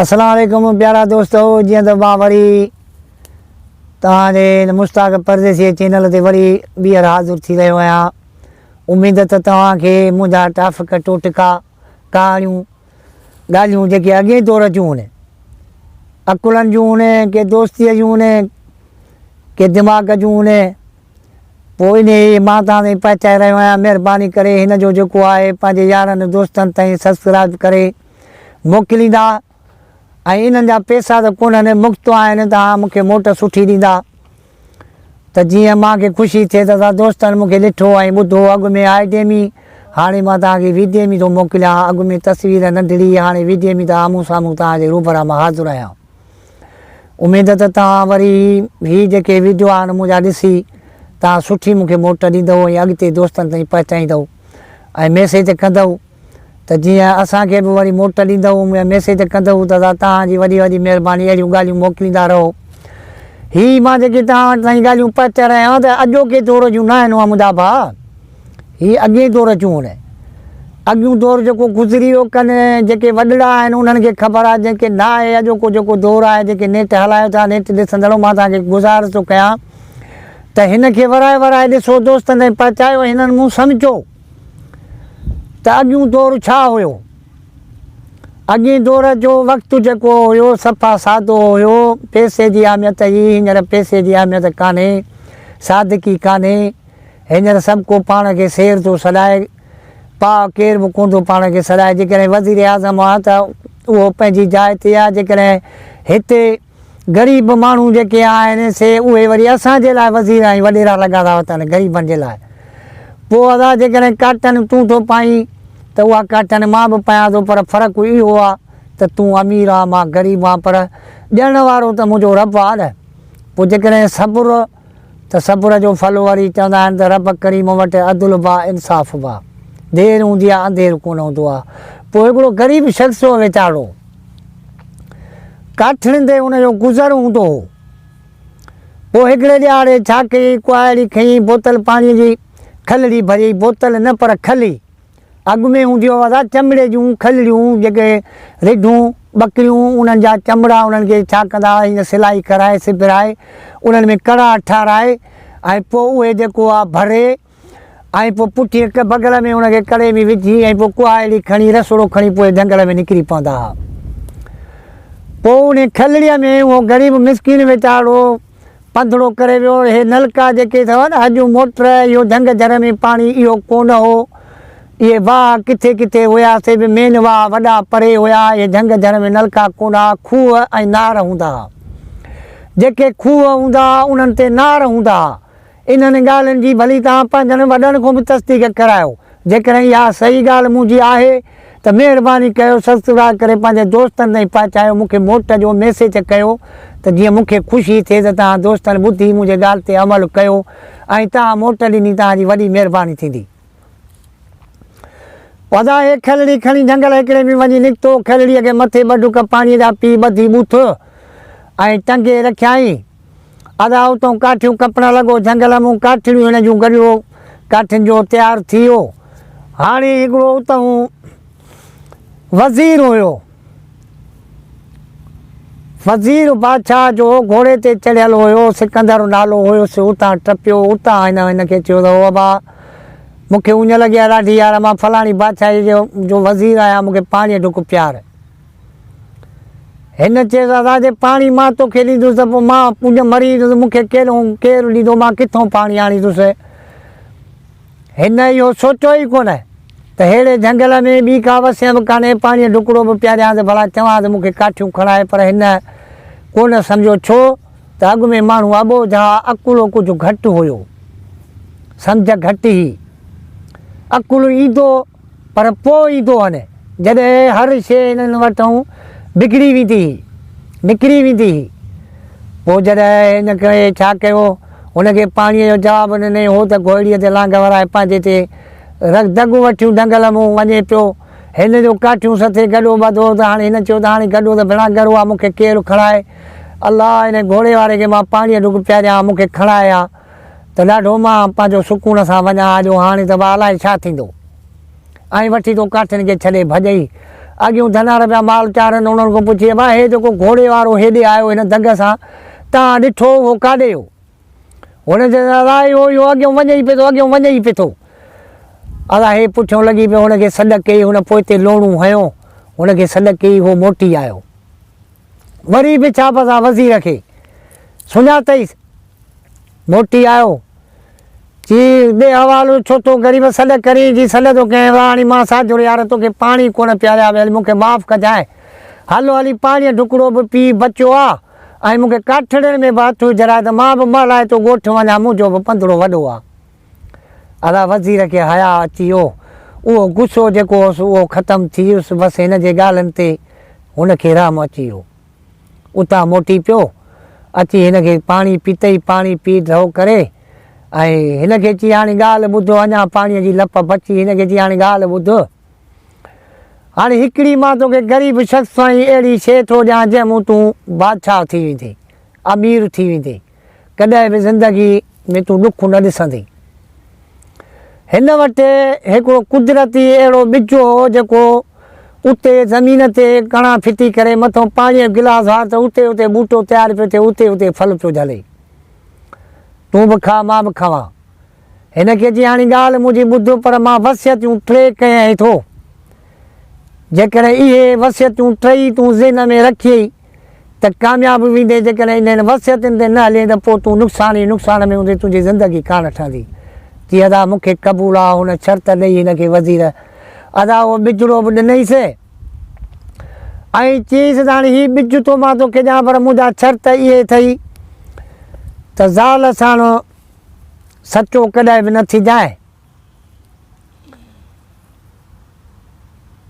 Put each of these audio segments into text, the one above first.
السلام عليڪم پيارا دوستو جيئن ته مان وري توهان جي هن مشتاق پرديسي چينل تي وري ٻيهر حاضر ٿي رهيو آهيان اميد ته توهان کي منهنجا ٽافڪ ٽوٽڪا ڪهاڻيون ڳالهيون جيڪي اڳئين دور جون هن عقلن جون هن ڪي دوستيء جون هن ڪي دماغ جون هن پوء انهيء مان توهان تائين پهچائي رهيو آهيان مهرباني ڪري هن جو جيڪو آهي پنهنجي يارن دوستن تائين سبسڪرائب ڪري موڪليندا ۽ انهن جا پيسا ته ڪونهن مفت آهن توهان مون کي موٽ سٺي ڏيندا ته جيئن مان کي خوشي ٿئي ته توهان دوستن مون کي ڏٺو ۽ ٻڌو اڳ ۾ I D ۾ هاڻي مان توهان کي ويڊيو ۾ ٿو موڪليان اڳ ۾ تصوير ننڍڙي هاڻي ويڊيو ۾ ته آمهون سامهون توهان جي روبرا مان حاضر آهيان اميد ته توهان وري هي جيڪي ويڊيو آهن منهنجا ڏسي توهان سٺي مون کي موٽ ڏيندؤ ۽ اڳتي دوستن تائين پهچائيندؤ ۽ ميسيج ڪندؤ ته جيئن اسان کي به وري موٽ ڏيندؤ يا ميسيج ڪندؤ ته ادا توهان جي وڏي وڏي مهرباني اهڙيون ڳالهيون موڪليندا رهو هي مان جيڪي توهان وٽ تائين ڳالهيون پهچائي رهيو آهيان ته اڄوڪي دور جون نه آهن منهنجا ڀاء هي اڳئين دور جون آهن. اڳيون دور جيڪو گذري ويو ڪن جيڪي وڏڙا آهن انهن کي خبر آهي جنهن کي نه آهي اڄوڪو جيڪو دور آهي جيڪي نيٽ هلايو ٿا نيٽ ڏسندڙو مان توهان کي گذارش ٿو ڪيان ته هن کي ورائي ورائي ڏسو دوستن تائين پهچايو هنن مون سمجهو ته اڳيون دور ڇا هيو اڳئين دور جو وقت جيڪو هيو صفا سادو هيو پئسي جي اهميت هئي هينئر پئسي جي اهميت ڪانهي سادگي ڪانهي هينئر سڀ ڪو پاڻ کي سير ٿو سڏائي، پاء ڪير به ڪونه ٿو پاڻ کي سڏائي، جيڪڏهن وزيراعظم آ ته اهو پنهنجي جاء تي آ، جيڪڏهن هتي غريب ماڻهو جيڪي آهن سي اهي وري اسان جي لاء وزير ۽ وڏيرا لڳا ٿا وتن غريبن جي لاء. پوء ادا جيڪڏهن ڪاٽن تون ٿو پائين ته اها ڪاٽن مان به پايان ٿو پر فرق اهو آ ته تون امير آن مان غريب آن پر ڏيڻ وارو ته منهنجو رب آ نه. پوء جيڪڏهن صبر ته صبر جو ڦل وري چوندا آهن ته رب ڪريم وٽ عدل به آ انصاف به آ. دير هوندي آ انڌير ڪونه هوندو آ. پوء هڪڙو غريب شخص هو ويچارو. ڪاٺڙين تي ان جو گذر هوندو هو. پوء هڪڙي ڏهاڙي ڇا ڪيائين ڪهاڙي کنئي بوتل پاڻيء جي کلڙي ڀريائين بوتل نه پر کلي. اڳ ۾ هونديون هئا چمڙي جون کلڙيون جيڪي رڍون ٻڪريون انهن جا چمڙا انهن کي ڇا ڪندا هئا هيئن سلائي ڪرائي سبرائي انهن ۾ ڪڙا ٺهرائي ۽ پوء اهي جيڪو آ ڀري ۽ پوء پٺي بغل ۾ ان کي ڪڙي ۾ وجهي ۽ پوء ڪهاڙي کڻي رسڙو کڻي پوء جهنگل ۾ نڪري پوندا هئا پوء ان کلڙي ۾ اهو غريب مسڪين ويچارو پنڌڙو ڪري ويو. اهي نلڪا جيڪي اٿو نه اڄ موٽر اهو جهنگ جهر ۾ پاڻي اهو ڪونه هو. اهي واهه ڪٿي ڪٿي هيا سي به مين واهه وڏا پري هيا. اهي جهنگ جهر ۾ نلڪا ڪونه ها. کوهه ۽ نار هوندا ها. جيڪي کوهه هوندا ها انهن تي نار هوندا ها. انهن ڳالهين جي ڀلي توهان پنهنجن وڏن کان به تصديق ڪرايو. جيڪڏهن اها صحيح ڳالهه منهنجي آهي ته مهرباني ڪيو سبسڪرائب ڪري پنهنجي دوستن تائين پهچايو مون کي موٽ جو ميسيج ڪيو ته جيئن مون کي خوشي ٿئي ته توهان دوستن ٻڌي منهنجي ڳالهه تي عمل ڪيو ۽ توهان موٽ ڏني توهان جي وڏي مهرباني ٿيندي. ادا هي کلڙي کڻي جهنگل هڪڙي ۾ وڃي نڪتو کلڙيء کي مٿي ٻه ڍڪ پاڻيء جا پي ٻڌي ٻوٿ ۽ ٽنگي رکيائين. ادا اتئون ڪاٺيون ڪپڻ لڳو. جهنگل مون ڪاٺڙيون هن جون گڏيو ڪاٺين جو تيار ٿي ويو. هاڻي هڪڙو اتئون وزير هيو. وزير بادشاهه جو گهوڙي تي چڙهيل هيو. سڪندر نالو هيس. اتان ٽپيو. اتان هن هن کي چيو ته او ابا مون کي اڃ لڳي آهي ڏاڍي يار مان فلاڻي بادشاهي جو وزير آهيان مون کي پاڻيء ڍڪ پيار. هن چيس، ادا جي پاڻي مان توکي ڏيندس ته پوء مان اڃ مري ويندس، مون کي ڪيڏهون ڪير ڏيندو، مان ڪٿئون پاڻي آڻيندس؟ هن اهو سوچيو ئي ڪونه ته ههڙي جهنگل ۾ ٻي ڪا وسيم به ڪانهي، پاڻيء ڍڪڙو به پياريانس، ڀلا چوانس مون کي ڪاٺيون کڻائي، پر هن ڪونه سمجهيو، ڇو ته اڳ ۾ ماڻهو اٻوجها، عقل ڪجهه گهٽ هيو، سمجهه گهٽ هئي، عقل ايندو. پر پوء ايندو هن، جڏهن هر شيء هنن وٽئون بگڙي ويندي هئي، نڪري ويندي هئي. پوء جڏهن هن کي ڇا ڪيو، هن کي پاڻيء جو جواب ڏنائين، هو ته گهوڙيء تي لانگ ورائي پنهنجي تي دڳ وٺيون ڊنگل منهن وڃي پيو. هن جو ڪاٺيون سٿي گڏو ٻڌو ته هاڻي هن چيو ته هاڻي گڏو ته ڀيڻا ڳرو آ، مون کي ڪير کڻائي؟ الله هن گهوڙي واري کي مان پاڻيء ڍڪ پياريان ها، مون کي کڻائي ها. ته ڏاڍو مان پنهنجو سڪون سان وڃان ها جو هاڻي ته وا الائي ڇا ٿيندو. ائين وٺي تو ڪاٺين کي ڇڏي ڀڄئي اڳيون ڌنار پيا مال چارن، انهن کان پڇي، ڀاء هي جيڪو گهوڙي وارو هيڏي آيو هن دڳ سان، توهان ڏٺو اهو ڪاڏي ويو؟ هن چيس، ادا اهو اهو اڳيون وڃي ئي پيو ٿو، اڳيون وڃي ئي پيو ٿو. ادا هي پٺيون لڳي پيو، هن کي سڏ ڪئي، هن پوئتي لوڻو هنيو، هن کي سڏ ڪئي، هو موٽي آيو. وري به ڇا پسا وزير کي سڃاتئيس. موٽي آيو. چي، ڏي حوالو ڇو ٿو غريب سڏ ڪرين، جي سڏ ٿو ڪيين واهه هڻي مان ساجهر يار توکي پاڻي ڪونه پياريا ويل مون کي معاف ڪجانء. هل هلي پاڻيء ڍڪڙو به پي بچيو آ ۽ مون کي ڪاٺڙين ۾ به هٿ وجهرائي ته مان به مهلائتو ڳوٺ وڃان منهنجو به پنڌڙو وڏو آ. ادا وزير کي حياء اچي ويو. اهو غصو جيڪو هوس اهو ختم ٿي ويس بس هن جي ڳالهين تي هن کي رحم اچي ويو. اتان موٽي پيو، اچي هن کي پاڻي پيتئي، پاڻي پي ڍؤ ڪري ۽ هن کي چي هاڻي ڳالهه ٻڌ، اڃا پاڻيء جي لپ بچي، هن کي چي هاڻي ڳالهه ٻڌ، هاڻي هڪڙي مان توکي غريب شخص سان ئي اهڙي شيء ٿو ڏيان جنهن مون تون بادشاهه ٿي ويندين، امير ٿي ويندين. ڪڏهن به زندگي ۾ تون ڏک نه ڏسندين. هن وٽ هڪڙو قدرتي اهڙو ٻج هو جيڪو اتي زمين تي ڪڻا ڦٽي ڪري مٿئون پاڻيء جو گلاس هار ته اتي اتي ٻوٽو تيار پيو ٿئي اتي اتي ڦل پيو جهلي. تون به کاء مان به کاوان. هن کي چيائين هاڻي ڳالهه منهنجي ٻڌ پر مان وصيتون ٽي ڪيائين ٿو. جيڪڏهن اهي وصيتون ٽئي تون ذهن ۾ رکيئي ته ڪامياب ويندين، جيڪڏهن انهن وصيتن تي نه هلين ته پوء تون نقصان ئي نقصان ۾ هوندين، تنهنجي زندگي ڪانه ٺهندي. چي ادا مون کي قبول آ. هن شرط ڏئي هن کي وزير ادا اهو ٻجڙو به ڏنئيس ۽ چيس ته هاڻي هي ٻج ٿو مان توکي ڏيان پر منهنجا شرط اهي اٿئي ته زال ساڻ سچو ڪڏهن به نه ٿجانء.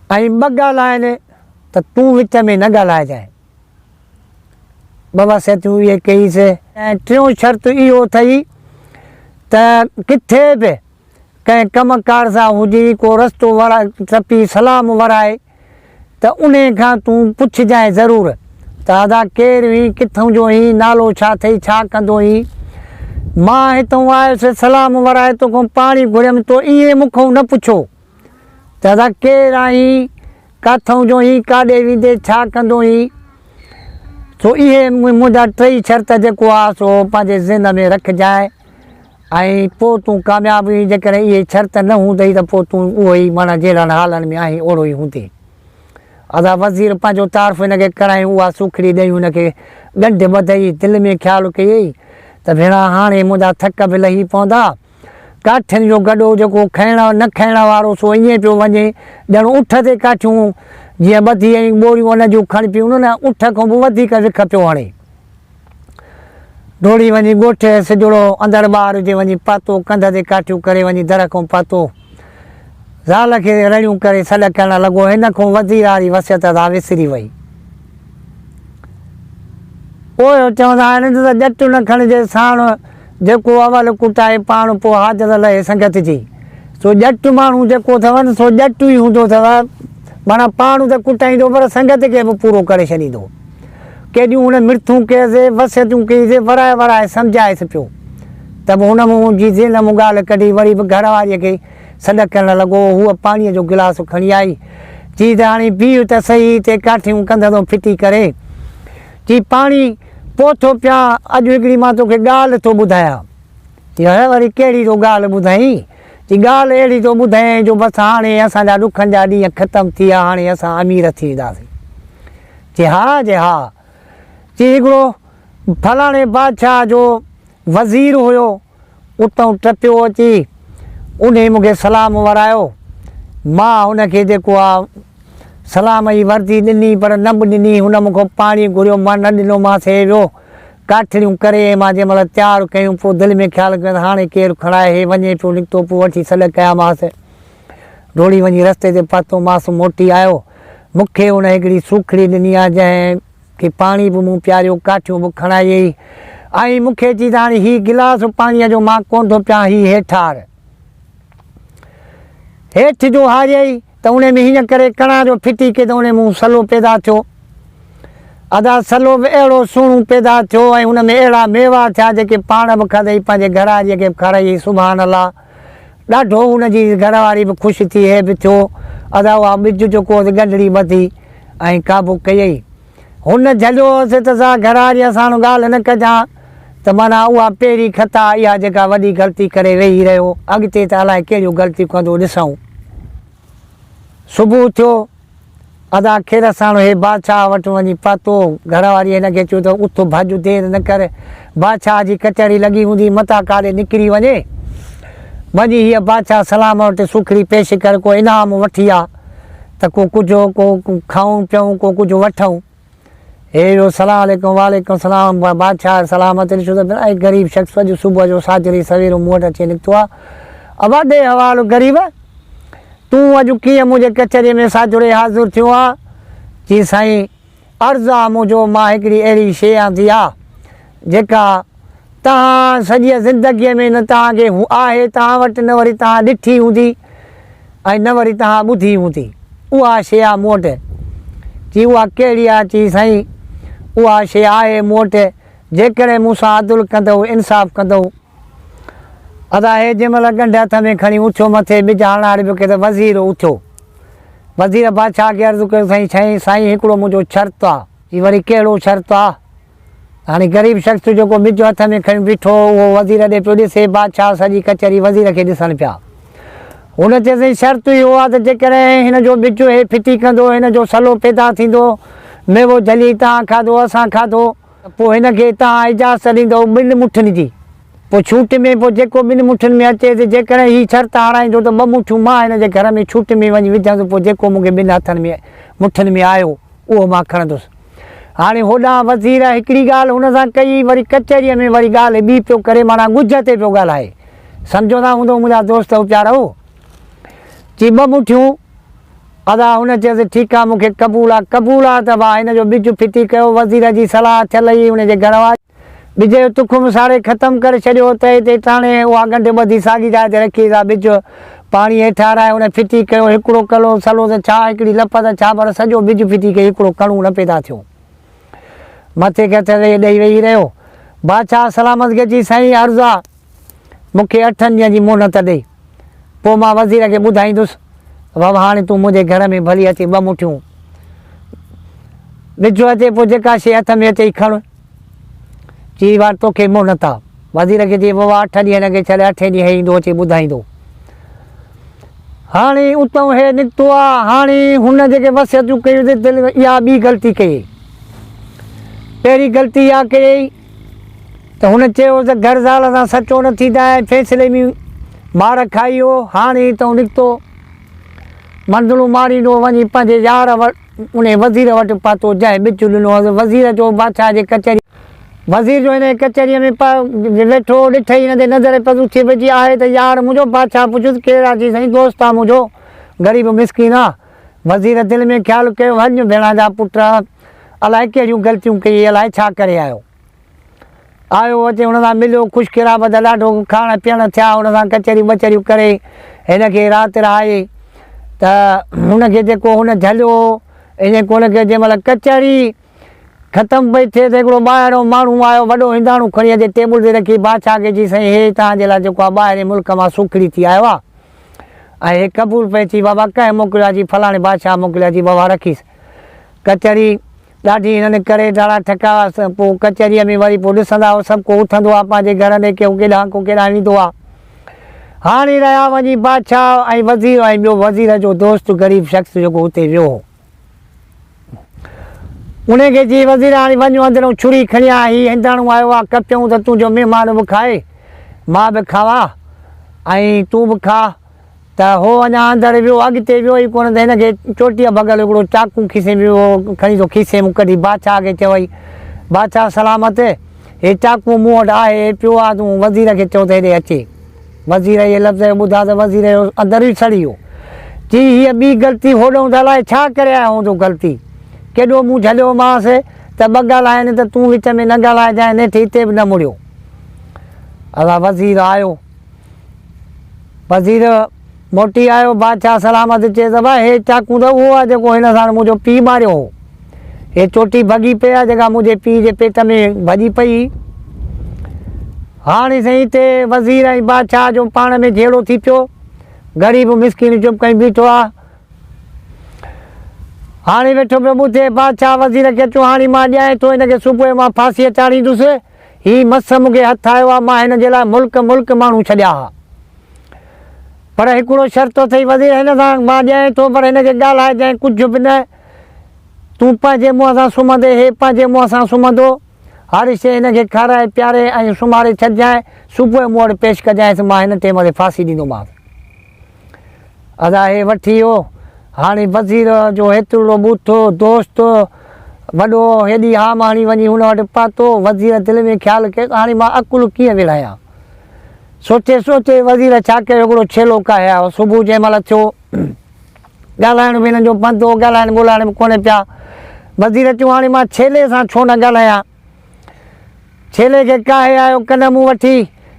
۽ ٻه ڳالهائن ته تون وچ ۾ نه ڳالهائجانء. ٻه وصيتون اهي ڪيس. ۽ ٽيون شرط اهو اٿئي ته ڪٿي به ڪنهن ڪم ڪار سان هجين، ڪو رستو ٽپي سلام ورائي ته انهي کان تون پڇجانء ضرور ته ادا ڪير هئين، ڪٿئون جو هئين، نالو ڇا اٿئي، ڇا ڪندو هئين؟ مان هتئون آيس، سلام ورائي توکان پاڻي گهريم، تو ائين مون کان نه پڇيو ته ادا ڪير آهين، ڪاٿئون جو هئين، ڪاڏي ويندين، ڇا ڪندو هئين؟ سو اهي منهنجا ٽئي شرط جيڪو آ سو پنهنجي ذهن ۾ رکجانء. ۽ پوء تون ڪامياب هئين، جيڪڏهن اهي شرط نه هوندئي ته پوء تون اهو ئي معنيٰ جهڙن حالن ۾ آهين اوڙو ئي هوندين. ادا وزير پنهنجو تعارف هن کي ڪرايائين، اها سوکڙي ڏئي هن کي ڳنڍ ٻڌئي، دل ۾ خيال ڪيائين ته ڀيڻا هاڻي منهنجا ٿڪ به لهي پوندا، ڪاٺين جو گڏو جيڪو کڻڻ نه کڻڻ وارو سو ائين پيو وڃي ڄڻ اٺ تي ڪاٺيون جيئن ٻڌي ۽ ٻوريون ان جون کڻبيون نه اٺ کان به وڌيڪ وک پيو هڻي. ڊوڙي وڃي ڳوٺ سجڙو اندڙ ٻاهر جي وڃي پاتو، ڪنڌ تي ڪاٺيون ڪري وڃي در کان پاتو. زال کي رڙيون ڪري سڏ ڪرڻ لڳو. هن کان وزير واري وصيت ادا وسري وئي. پوء چوندا آهن ته ڄٽ نه کڻجي ساڻ، جيڪو اول ڪٽائي پاڻ، پوء حاجت لهي سنگت جي. سو ڄٽ ماڻهو جيڪو اٿو نه سو ڄٽ ئي هوندو اٿو، معنيٰ پاڻ ته ڪٽائيندو پر سنگت کي به پورو ڪري ڇڏيندو. ڪيڏيون هن مرٿون ڪيس، وصيتون ڪيس، ورائي ورائي سمجهائيس پيو ته به هن مون جي ذهن مون ڳالهه ڪڍي وري به گهر واريء کي سڏ ڪرڻ لڳو. هوء پاڻيء جو گلاس کڻي آئي. چي ته هاڻي بيهه ته سهي، هتي ڪاٺيون ڪنڌ تون ڦٽي ڪري. چي پاڻي پوء ٿو پيان، اڄ هڪڙي مان توکي ڳالهه ٿو ٻڌايان. چي هڙ وري ڪهڙي ٿو ڳالهه ٻڌائين؟ چي ڳالهه اهڙي ٿو ٻڌايائين جو بس هاڻي اسان جا ڏکن جا ڏينهن ختم ٿي ويا، هاڻي اسان امير ٿي وينداسين. چي ها چي ها. چي هڪڙو فلاڻي بادشاهه جو وزير هيو، اتئون ٽپيو اچي انهي مون کي سلام ورايو. مان ان کي جيڪو آ سلام جي وردي ڏني پر نه به ڏني. هن مون کان پاڻي گهريو، مان نه ڏنومانس. هي ويو ڪاٺڙيون ڪري ۽ مان جنهن مهل تيار ڪيون پوء دل ۾ خيال ڪيم ته هاڻي ڪير کڻائي، هي وڃي پيو نڪتو پوء وٺي سڏ ڪيامانس. ڊوڙي وڃي رستي تي پهتو مانس موٽي آيو. مون کي ان هڪڙي سوکڙي ڏني آ جنهن کي پاڻي به مون پياريو ڪاٺيون به کڻايئي ۽ مون کي چي ته هاڻي هي گلاس پاڻيء جو مان ڪونه ٿو پيان هي هيٺ هار. هيٺ جو هاريئي ته انهي ۾ هيئن ڪري ڪڻا جو ڦٽي ڪي ته انهي مون سلو پيدا ٿيو. ادا سلو به اهڙو سهڻو پيدا ٿيو ۽ ان ۾ اهڙا ميوا ٿيا جيڪي پاڻ به کاڌئي پنهنجي گهرواريء کي به کارايئي سبحان الله. ڏاڍو هن جي گهر واري به خوش ٿي هي به ٿيو ادا اها ٻج جيڪو هوس ڳنڍڙي ٻڌي ۽ قابو ڪيئي. هن جهليو هوس ته سا گهرواريء ساڻ ڳالهه نه ڪجان ته معنيٰ اها پهرين خطا اها جيڪا وڏي غلطي ڪري ويهي رهيو اڳتي ته الائي ڪهڙيون غلطيون ڪندو ڏسون. صبح ٿيو، ادا خير ساڻ هي بادشاهه وٽ وڃي پهتو. گهر واريء هن کي چيو ته اٿ ڀڄ دير نه ڪر، بادشاهه جي ڪچهري لڳي هوندي متان ڪاڏي نڪري وڃي. وڃي هيء بادشاهه سلام وٽ سوکڙي پيش ڪر ڪو انعام وٺي آ ته ڪو ڪجهه ڪو کائون پيئون ڪو ڪجهه وٺون. هي ويو سلام عليڪم وعليڪم السلام بادشاهه سلامت ڏٺو ته اي غريب شخص اڄ صبح جو ساجهري سويرو مون وٽ اچي نڪتو آ. ابا ڏي حوالو غريب تون اڄ ڪيئن منهنجي ڪچهريء ۾ ساجهري حاضر ٿيو آن؟ چي سائين عرض آ منهنجو مان هڪڙي اهڙي شيء آندي آ جيڪا توهان سڄيء زندگيء ۾ نه توهان کي آهي توهان وٽ نه وري توهان ڏٺي هوندي ۽ نه وري توهان ٻڌي هوندي. اها شيء آ مون وٽ. چي اها ڪهڙي آ؟ چي سائين اها شيء آهي مون وٽ جيڪڏهن مون سان عدل ڪندؤ انصاف ڪندؤ. ادا هي جنهن مهل ڳنڍ هٿ ۾ کڻي اٿيو مٿي ٻج هڻڻ پيو ڪي ته وزير اٿيو. وزير بادشاهه کي عرض ڪيو سائين ڇئين سائين هڪڙو منهنجو شرط آ. چي وري ڪهڙو شرط آ؟ هاڻي غريب شخص جيڪو ٻج هٿ ۾ کڻيو بيٺو هو اهو وزير ڏي پيو ڏسي. بادشاهه سڄي ڪچهري وزير کي ڏسڻ پيا. هن چيس سائين شرط اهو آ ته جيڪڏهن هن جو ٻج هي ڦٽي ڪندو هن جو سلو پيدا ٿيندو ميوو جهلي توهان کاڌو اسان کاڌو ته پوء هن کي توهان اجازت ڏيندؤ ٻن مٺن جي پوء ڇوٽ ۾ پوء جيڪو ٻن مٺن ۾ اچي ته جيڪڏهن هي شرط هڻائيندو ته ٻه مٺيون مان هن جي گهر ۾ ڇوٽ ۾ وڃي وجهندس پوء جيڪو مون کي ٻن هٿن ۾ مٺن ۾ آيو اهو مان کڻندس. هاڻي هوڏانهن وزير هڪڙي ڳالهه هن سان ڪئي وري ڪچهريء ۾ وري ڳالهه ٻي پيو ڪري معنيٰ ڳجهه تي پيو ڳالهائي. سمجهو ٿا هوندؤ منهنجا دوستؤ پيارؤ. چي ٻه مٺيون. ادا هن چيس ٺيڪ آ مون کي قبول آ. قبول آ ته ڀاء هن جو ٻج ڦٽي ڪيو. وزير جي صلاح ٿيل هئي هن جي گهر واري. ٻج جو تخم ساڙي ختم ڪري ڇڏيو. تئي تي ٽاڻي اها ڳنڍ ٻڌي ساڳي جاء تي رکي سا ٻج پاڻي هيٺ هارائي ان ڦٽي ڪيو. هڪڙو ڪلو سلو ته ڇا هڪڙي لپ ته ڇا پر سڄو ٻج ڦٽي ڪئي هڪڙو ڪڻو نه پيدا ٿيو. مٿي کي هٿ ڏئي ويهي رهيو. بادشاهه سلامت کي چي سائين عرض آ. مون کي اٺن ڏينهن جي مهلت ڏي، پوء مان وزير کي ٻڌائيندس ته بابا هاڻي تون منهنجي گهر ۾ ڀلي اچي ٻه مٺيون وجهه اچي، پوء جيڪا شيء هٿ ۾ اچئي کڻ. چي بابا توکي مهلت آ. وزير کي چي بابا اٺ ڏينهن هن کي ڇڏ، اٺين ڏينهن هي ايندو اچي ٻڌائيندو. هاڻي اتئون هي نڪتو آ، هاڻي هن جيڪي وصيتون ڪيون ته دل ۾ اها ٻي غلطي ڪيئي. پهرين غلطي اها ڪيئي ته هن چيو ته گهر زال سان سچو نه ٿيندائين ۽ فيصلي ۾ مار کائي ويو. هاڻي هتئون نڪتو منزلون ماريندو وڃي پنهنجي يار وٽ انهي وزير وٽ پهتو جنهن ٻج ڏنو هوس. وزير جو بادشاهه جي ڪچهري. وزير جو انهي ڪچهريء ۾ ويٺو ڏٺئي هن تي نظر پيس اٿي پئي آهي ته يار منهنجو. بادشاهه پڇيس ڪير آ؟ چي سائين دوست آ منهنجو غريب مسڪين آ. وزير دل ۾ خيال ڪيو وڃ ڀيڻا جا پٽ الائي ڪهڙيون غلطيون ڪيئي الائي ڇا ڪري آيو. آيو اچي هن سان مليو خوش قرابت ڏاڍو کائڻ پيئڻ ٿيا هن سان ڪچهريون ٻچهريون ڪري هن کي رات رهائي ته هن کي جيڪو هن جهليو هو ائين ڪونه ڪيو جنهن مهل ڪچهري ختم پئي ٿئي ته هڪڙو ٻاهريون ماڻهو آيو وڏو هنداڻو کڻي اچي ٽيبل تي رکي بادشاهه کي چي سائين هي توهان جي لاء جيڪو آهي ٻاهرين ملڪ مان سوکڙي ٿي آيو آهي ۽ هي قبول پئي ٿي بابا ڪنهن موڪليو آهي چي فلاڻي بادشاهه موڪليو آهي چي بابا رکيس ڪچهري ڏاڍي هنن ڪري ڊاڙا ٺڪا پوء ڪچهريء ۾ وري پوء ڏسندا هئا سڀ ڪو اٿندو آهي پنهنجي گهر ڏي ڪو ڪيڏانهن ڪو ڪيڏانهن ويندو آهي. هاڻي رهيا وڃي بادشاهه ۽ وزير ۽ ٻيو وزير جو دوست غريب شخص جيڪو اتي ويو هو. انهي کي چي وزير هاڻي وڃ اندرئون ڇري کڻي آ هي هنداڻو آيو آ ڪپيئون ته تنهنجو مهمان به کائي مان به کاوان ۽ تون به کاء. ته هو اڃا اندر ويو، اڳتي ويو ئي ڪونه ته هن کي چوٽيء ڀڳل هڪڙو چاقو کيسي ۾ ويو، کڻي ٿو کيسي مان ڪڍي بادشاهه کي چوئي، بادشاهه سلامت، هي چاقو مون وٽ آهي، هي پيو آ، تون وزير کي چئو ته هيڏي اچي. وزير اهي لفظ ٻڌا ته وزير جو اندر ئي سڙي ويو. چي، هيء ٻي غلطي هوڏهون ته الائي ڇا ڪري آيو هوندو غلطي. ڪيڏو مون جهليومانس ته ٻه ڳالهائين ته تون وچ ۾ نه ڳالهائجانء، نيٺ هتي به نه مڙيو. ادا وزير آيو. وزير موٽي آيو، بادشاهه سلامت چيس ته ڀاء هي چاقو ته اهو آهي جيڪو هن ساڻ منهنجو پيء ماريو هو. هي چوٽي ڀڳي پئي آهي جيڪا منهنجي پيء جي پيٽ ۾ ڀڄي پئي هئي. هاڻي سائين هتي وزير ۽ بادشاهه جو پاڻ ۾ جهيڙو ٿي پيو. غريب مسڪين چپ ڪئي بيٺو آهي. هاڻي ويٺو پيو ٻڌي. بادشاهه وزير کي چيو، هاڻي مان ڏيانء ٿو هن کي صبح مان ڦاسيء چاڙهيندس. هي مس مون کي هٿ آيو آ، مان هن جي لاء ملڪ ملڪ ماڻهو ڇڏيا ها. پر هڪڙو شرط اٿئي وزير، هن سان مان ڏيانء ٿو پر هن کي ڳالهائجانء ڪجهه به نه. تون پنهنجي منهن سان سمهندين، هي پنهنجي منهن سان سمهندو. هر شيء هن کي کارائي پياري ۽ سمهاري ڇڏجانء. صبح مون وٽ پيش ڪجانئس، مان هن ٽيم تي ڦاسي ڏيندومانس. ادا هي وٺي ويو. هاڻي وزير جو هيترڙو ٻوٿو دوست وڏو هيڏي هام هڻي وڃي هن وٽ پهتو. وزير دل ۾ خيال ڪيو ته هاڻي مان عقل ڪيئن وڙهايان. سوچي سوچي وزير ڇا ڪيو هڪڙو ڇيلو ڪاهي آيو. صبح جنهن مهل اٿيو ڳالهائڻ به هنن جو بند هو ڳالهائڻ ٻولهائڻ به ڪونه پيا. وزير چيو هاڻي مان ڇيلي سان ڇو نه ڳالهايان. ڇيلي کي ڪاهي آيو، ڪن مون وٺي،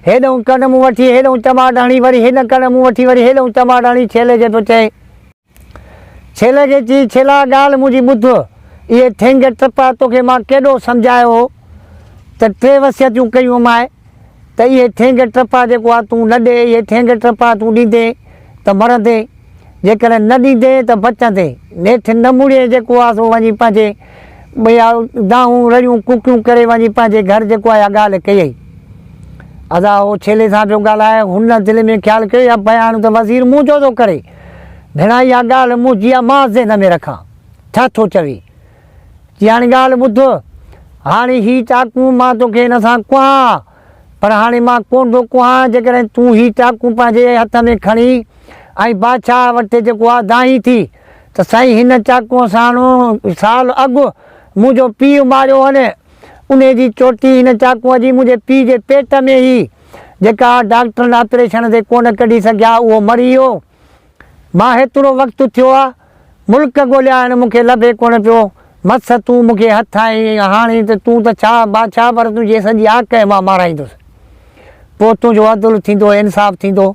هيڏئون ڪن مون وٺي، هيڏئون چماٽ هڻي، وري هن ڪن مون وٺي، وري هيڏئون چماٽ هڻي، ڇيلي کي پيو چئي. ڇيلي کي چئي، ڇيلا ڳالهه منهنجي ٻڌ، اهي ٺينگ ٽپا توکي مان ڪيڏو سمجهايو هو ته ٽي وصيتون ڪيون هئمانء ته اهي ٺينگ ٽپا جيڪو آ تون نه ڏي، اهي ٺينگ ٽپا تون ڏيندين ته مرندين. جيڪڏهن نه ڏيندين ته بچندين. نيٺ نه مڙين جيڪو آ سو وڃي پنهنجي ٻيا دانهون رڙيون ڪوڪيون ڪري وڃي پنهنجي گهر جيڪو آ اها ڳالهه ڪيئي. ادا هو ڇيلي سان پيو ڳالهائي. هن دل ۾ خيال ڪيو اها بيان ته وزير منهنجو ٿو ڪري. ڀيڻا اها ڳالهه منهنجي آ مان ذهن ۾ رکان. ڇا ٿو چوي. چي هاڻي ڳالهه ٻڌ. هاڻي هي چاقون مان توکي هن سان ڪهان. پر هاڻي مان ڪونه ٿو ڪهان، جيڪڏهن تون هي چاقون پنهنجي هٿ ۾ کڻي ۽ بادشاهه وٽ جيڪو آ دانهين ٿي ته سائين هن چاقونء ساڻ سال اڳ منهنجو پيء ماريو هن، انهي جي چوٽي هن چاقونء جي منهنجي پيء جي پيٽ ۾ هئي، جيڪا ڊاڪٽرن آپريشن تي ڪونه ڪڍي سگهيا، اهو مري ويو. مان هيترو وقت ٿيو آ، ملڪ ڳوليا آهن، مون کي لڀي ڪونه پيو. مس تون مون کي هٿ آئين، هاڻي ته تون ته ڇا بادشاهه پر تنهنجي سڄي آڪهه مان مارائيندس. پوء تنهنجو عدل ٿيندو، انصاف ٿيندو.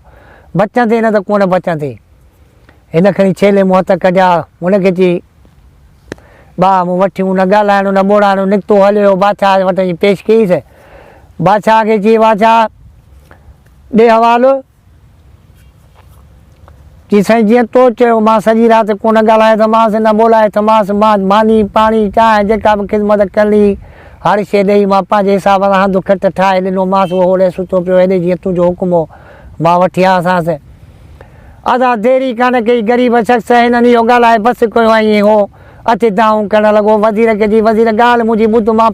بچندين نه ته ڪونه بچندين. هن کڻي ڇيلي مون هٿ ڪڍيا. هن کي چي، ٻاهه مون وٺيون، نه ڳالهائڻو نه ٻوڙائڻو، نڪتو هليو ويو. بادشاهه وٽ وڃي پيش ڪيس. بادشاهه کي چي، بادشاهه! ڏي حوالو. چي سائين جيئن تو چيو مان سڄي رات ڪونه ڳالهايو ٿمانس نه ٻولايو ٿمانس مان ماني پاڻي چانهه جيڪا به خدمت ڪرڻي هر شيء ڏئي مان پنهنجي حساب سان هنڌ کٽ ٺاهي ڏنومانس اهو هوڏي ستو پيو هيڏي جيئن تنهنجو حڪم هو مان وٺي آيوسانس ادا دير ئي ڪانه ڪئي غريب شخص هنن اهو ڳالهائي بس ڪيو ۽ هو اچي دانهون ڪرڻ لڳو. وزير کي چي، وزير ڳالهه منهنجي ٻڌ، مان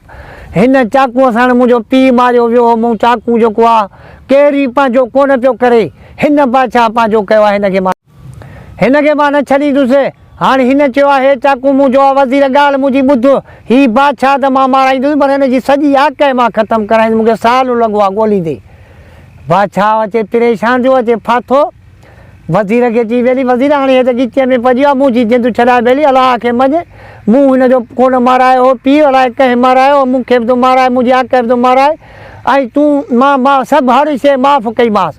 هن چاقوء ساڻ منهنجو پيء ماريو ويو هو، مون چاقو جيڪو آ، ڪير ئي پنهنجو ڪونه پيو ڪري، هن بادشاهه پنهنجو ڪيو آ، هن کي مان. هن کي مان نه ڇڏيندس. هاڻ هن چيو آ، هي چاقو منهنجو آ، وزير ڳالهه منهنجي ٻڌ، هي بادشاهه ته مان مارائيندس، پر هن جي سڄي آڪهه مان ختم ڪرائيندس، مون کي سال لڳو آ ڳوليندي. بادشاهه اچي پريشان ٿيو، اچي ڦاٿو. وزير کي چي ٻيلي وزير هاڻي هي ته ڳچيء ۾ پئجي ويو آهي، منهنجي جند ڇڏائي ٻيلي الله کي مڃ، مون هن جو ڪونه مارايو هو، پيء الائي ڪنهن مارايو هو، مون کي به ٿو مارائي، منهنجي آڪهه به ٿو مارائي ۽ تون مان مان سڀ هر شيء معاف ڪئي مانس،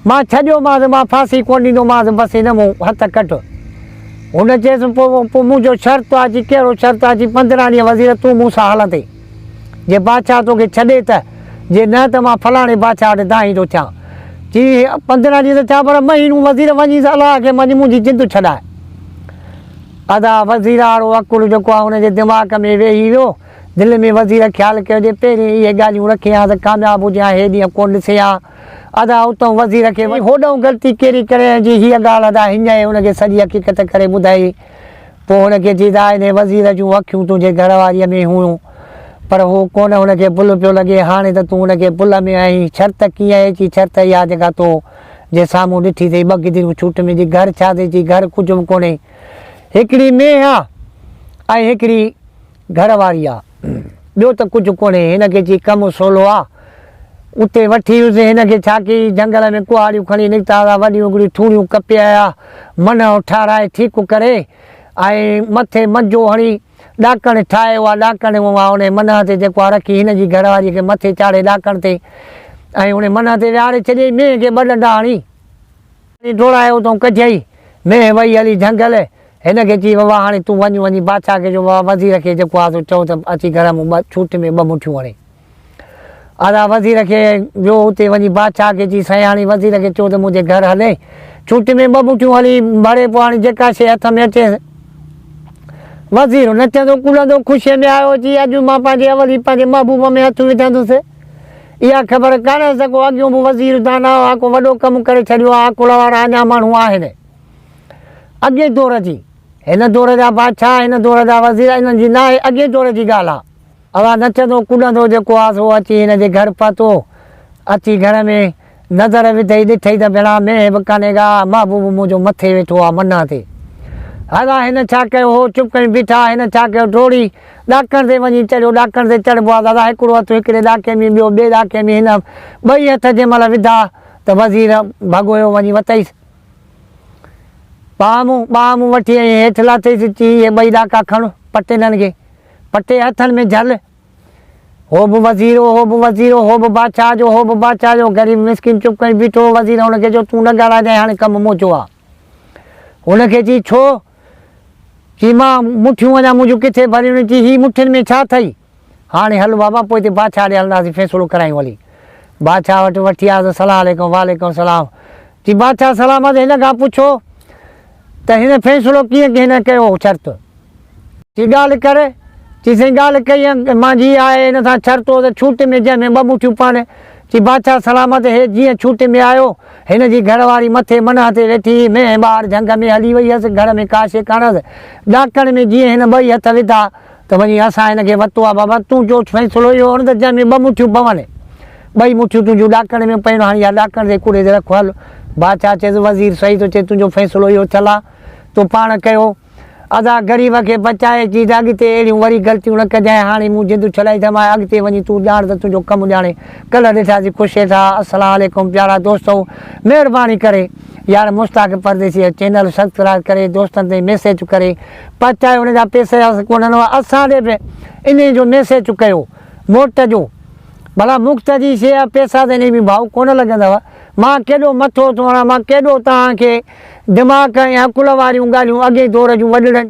مان ڇڏيومانس، مان ڦاسي ڪونه ڏيندومانس، بس هن مون هٿ ڪڍ. هن چيس پوء پوء منهنجو شرط آهي، چي ڪهڙو شرط آهي، چي 15 ڏينهن وزير تون مون سان هلندين. جي بادشاهه توکي ڇڏي ته، جي نه ته مان فلاڻي بادشاهه وٽ دانهين ٿو ٿيان. چي، 15 ڏينهن ته ٿيا پر مهينو وزير وڃيس الله کي مڃ منهنجي جند ڇڏاء. ادا وزيراڙو عقل جيڪو آهي ان جي دماغ ۾ ويهي ويو. دل ۾ وزير خيال ڪيو جي پهرين اهي ڳالهيون رکي ها ته ڪامياب هجي ها هي ڏينهن ڪونه ڏسي ها. ادا اتئون وزير کي هوڏئون غلطي ڪهڙي ڪري ۽ جي هيء ڳالهه ادا هينئن ان کي سڄي حقيقت ڪري ٻڌائي. پوء هن کي چيس، آء انهيء وزير جون اکيون تنهنجي گهر واريء ۾ هيون، پر هو ڪونه هن کي بل پيو لڳي، هاڻي ته تون هن کي بل ۾ آهين، شرط ڪيئن آهي؟ چي، شرط اها جيڪا تو جي سامهون ڏٺي اٿئي، ٻه گدريون ڇوٽ ۾، چي، گهر ڇا اٿئي؟ چي، گهر ڪجهه به ڪونهي، هڪڙي مينهن آ ۽ هڪڙي گهر واري آ، ٻيو ته ڪجهه ڪونهي. هن کي چي، ڪم سولو آ، اتي وٺي ويس. هن کي ڇا ڪيئي، جهنگل ۾ ڪهاڙيون کڻي نڪتا ته وڏيون هڪڙيون ٿوڻيون ڪپي آيا. منهن ٺهرائي ٺيڪ ڪري ۽ مٿي منجو هڻي ڏاڪڻ ٺاهي اها ڏاڪڻ اها انهي منهن تي جيڪو آ رکي هن جي گهر واريء کي مٿي چاڙهي ڏاڪڻ تي ۽ انهي منهن تي ويهاري ڇڏيائين. مينهن کي ٻه ڏنڊا هڻي ڊوڙائي اتئون ڪڍيائين. مينهن وئي هلي جهنگل. هن کي چي، بابا هاڻي تون وڃ، وڃي بادشاهه کي چئو، بابا وزير کي جيڪو آ سو چئو ته اچي گهر مون ٻه ڇوٽ ۾ ٻه مٺيون هڻي. ادا وزير کي ويو اتي وڃي بادشاهه کي چي، سائين هاڻي وزير کي چئو ته منهنجي گهر هلي. ڇوٽ ۾ ٻه مٺيون هلي ڀري پوء هاڻي جيڪا شيء هٿ ۾ اچيس. وزير نچندو ڪڏندو خوشيء ۾ آيو چي اڄ مان پنهنجي اولي پنهنجي محبوب ۾ هٿ وجهندس. اها خبر ڪانهيس ته ڪو اڳيون به وزير داناء آ ڪو وڏو ڪم ڪري ڇڏيو آ عقل وارا اڃا ماڻهو آهن. اڳئين دور جي هن دور جا بادشاهه هن دور جا وزير انهن جي ناهي اڳئين دور جي ڳالهه آ. اها نچندو ڪڏندو جيڪو آ سو اچي هن جي گهر پهتو. اچي گهر ۾ نظر وڌئي ڏٺئي ته ڀيڻا مينهن به ڪانهي ڪا، محبوب منهنجو مٿي ويٺو آ منهن تي. ادا هن ڇا ڪيو هو چپ ڪيون بيٺا هن ڇا ڪيو ڊوڙي ڏاڪڻ تي وڃي چڙهيو ڏاڪڻ تي چڙهبو آ دادا هڪڙو هٿ هڪڙي ڏاڪي ۾ ٻيو ٻئي ڏاڪي ۾ هن ٻئي هٿ جنهن مهل وڌا ته وزير ڀڳويو وڃي وتئيس. ٻانهون ٻانهون وٺي ۽ هيٺ لاٿئيس چي اهي ٻئي ڏاڪا کڻ پٽ هنن کي. پٽي هٿن ۾ جهل. هو به وزير هو، هو به وزير هو، هو به بادشاهه جو، هو به بادشاهه جو. غريب مسڪين چپ ڪري بيٺو هو. وزير هن کي چيو، تون نه ڳالهائجانء، هاڻي ڪم منهنجو آ. هن کي چي، ڇو؟ چي، مان مٺيون اڃا منهنجون ڪٿي ڀريون ني. چي، هي مٺين ۾ ڇا اٿئي؟ هاڻي هل بابا، پوئتي بادشاهه ڏي هلنداسين، فيصلو ڪرايون هلي. بادشاهه وٽ وٺي آيس، سلام عليڪم، وعليڪم السلام. چي، بادشاهه سلامت، هن کان پڇو ته هن فيصلو ڪيئن هن ڪيو شرط؟ چي ڳالهه ڪر. چي سائين ڳالهه ڪئي ۽ مانجهي آهي هن سان ڇرتو ته ڇوٽ ۾ جنهن ۾ ٻه مٺيون پان. چي بادشاهه سلامت هي جيئن ڇوٽ ۾ آيو، هن جي گهر واري مٿي منهن تي ويٺي هئي، مينهن ٻاهر جهنگ ۾ هلي وئي هيس، گهر ۾ ڪا شيء ڪانه هيس. ڏاڪڻ ۾ جيئن هن ٻئي هٿ وڌا ته وڃي اسان هن کي وتو آ بابا تون جو فيصلو اهو هڻ ته جنهن ۾ ٻه مٺيون پون. ٻئي مٺيون تنهنجون ڏاڪڻ ۾ پيون هاڻي اها ڏاڪڻ تي ڪڙي تي رک هل. بادشاهه چيس وزير صحيح ٿو چئي تنهنجو فيصلو اهو ٿيل آ، تو پاڻ ڪيو. ادا غريب کي بچائي چي ته اڳتي اهڙيون وري غلطيون نه ڪجانء هاڻي مون جند ڇڏائي اٿم آء اڳتي وڃي تون ڄاڻ ته تنهنجو ڪم ڄاڻي ڪلهه ڏٺاسين خوش هيٺا السلام عليڪم پيارا دوستو مهرباني ڪري يار مشتاق پرديسي جو چينل سبسڪرائب ڪري دوستن تائين ميسيج ڪري پهچايو ان جا پيسا ڪونهن اسان ڏي به انهي جو ميسيج ڪيو موٽ جو ڀلا مفت جي شي آ پيسا ته انهي ۾ ڀائو ڪونه لڳندو مان ڪيڏو مٿو ٿو هڻان مان ڪيڏو توهان کي دماغ ۽ عقل واريون ڳالهيون اڳئين دور جون وڏڙن.